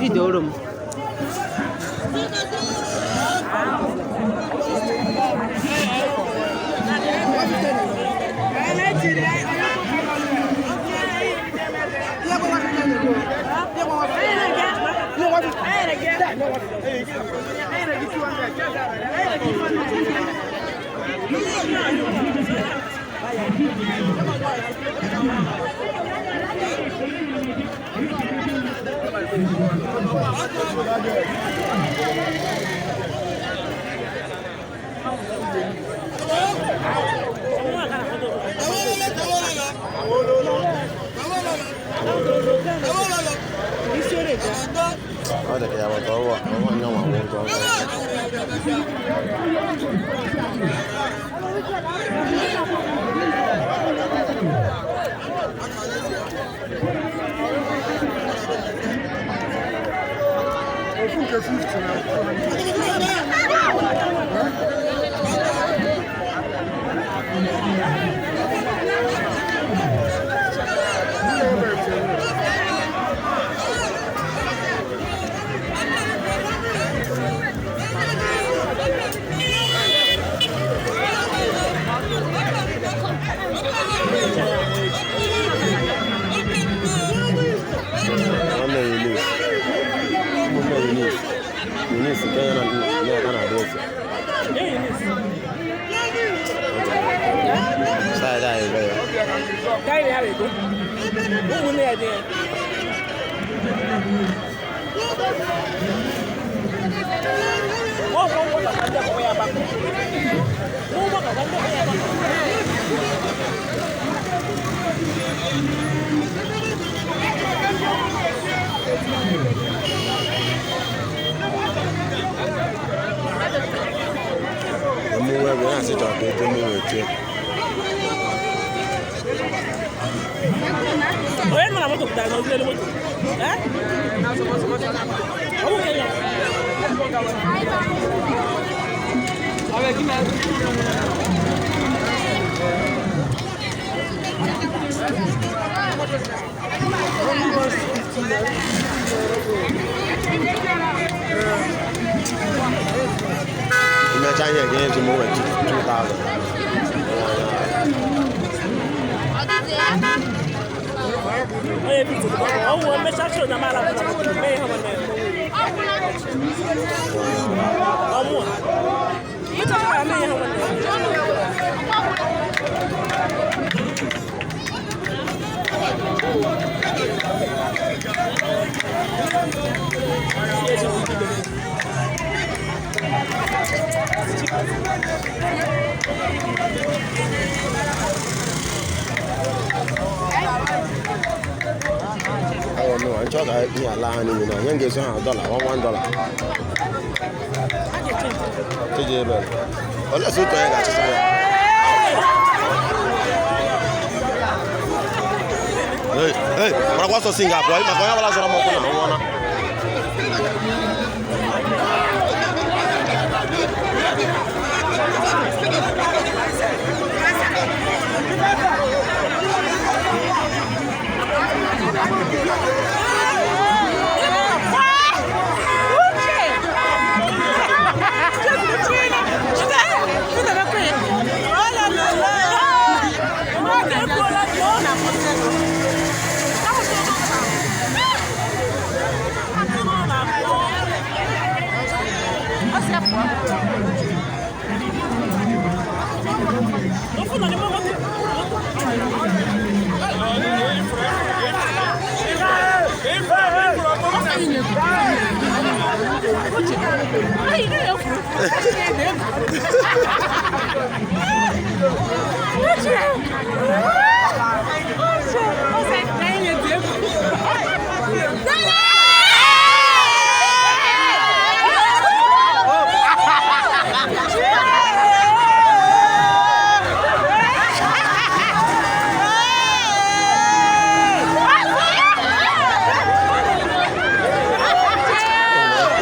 Videoro m. Ọ dị ka ya maka ọwa ọwa nyanwa nwụ ntọ. Ofu nke 50 na. Nwanne Eunice. Ụmụnne Eunice. Eunice nke ya na ya aka na-adị ose. Side anyị be ya. Kaịrị ya ego. Ụmụnne ya dị ya. Wọ́n wọ́n wọ́n kàkà ń dẹ́kun ya bá. Wọ́n wọ́n kàkà ń dẹ́kun ya bá. Emume ego ya asị chọrọ ka eje emume etie. Onye nọ na moto pụtara n'ozi elu moto. Eh? Ọ bụ Kenya. Imecha ihe ga eji m wee 2000. Onye bi tụrụ ọ wụ mmecha show na mara na moto mee ihe nwanne ya. Ọmụ a. Mmecha show na mee ihe nwanne ya. Ayọ nụ, nchọ ka ihe ala ha niile na ihe m ga-eso ha dọla, one one dollar. Cheji ebe. Olee sị otu onye ga-achịsa ya? Hey, hey, marakwa ọsọ si nga apụọ maka onye ọbụla zọrọ m ụkwụ na nwụọna.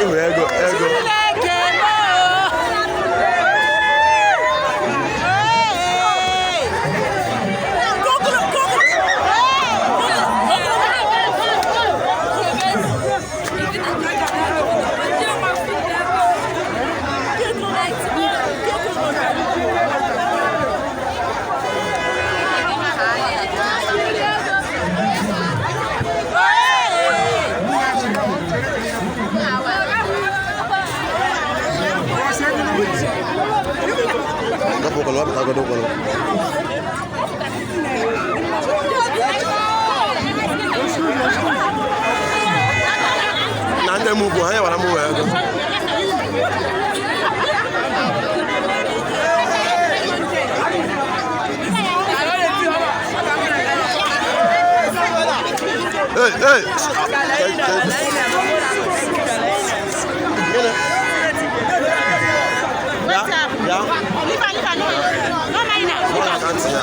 Ị hụrụ ego ego. Dapụ ụkwụ, wapụtagodo ụkwụ. Na ndị m ugwu, ha nyewara m wee ego. Hey, hey! Gịnị? Ya, ya. Ọ na-aka ntị ya.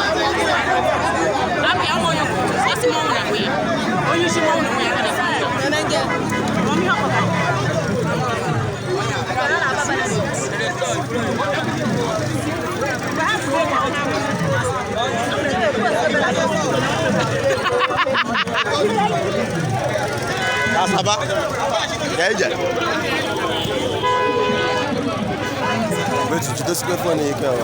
Asaba, ka ije. Wetu, jidesikwa phone ike ahụ.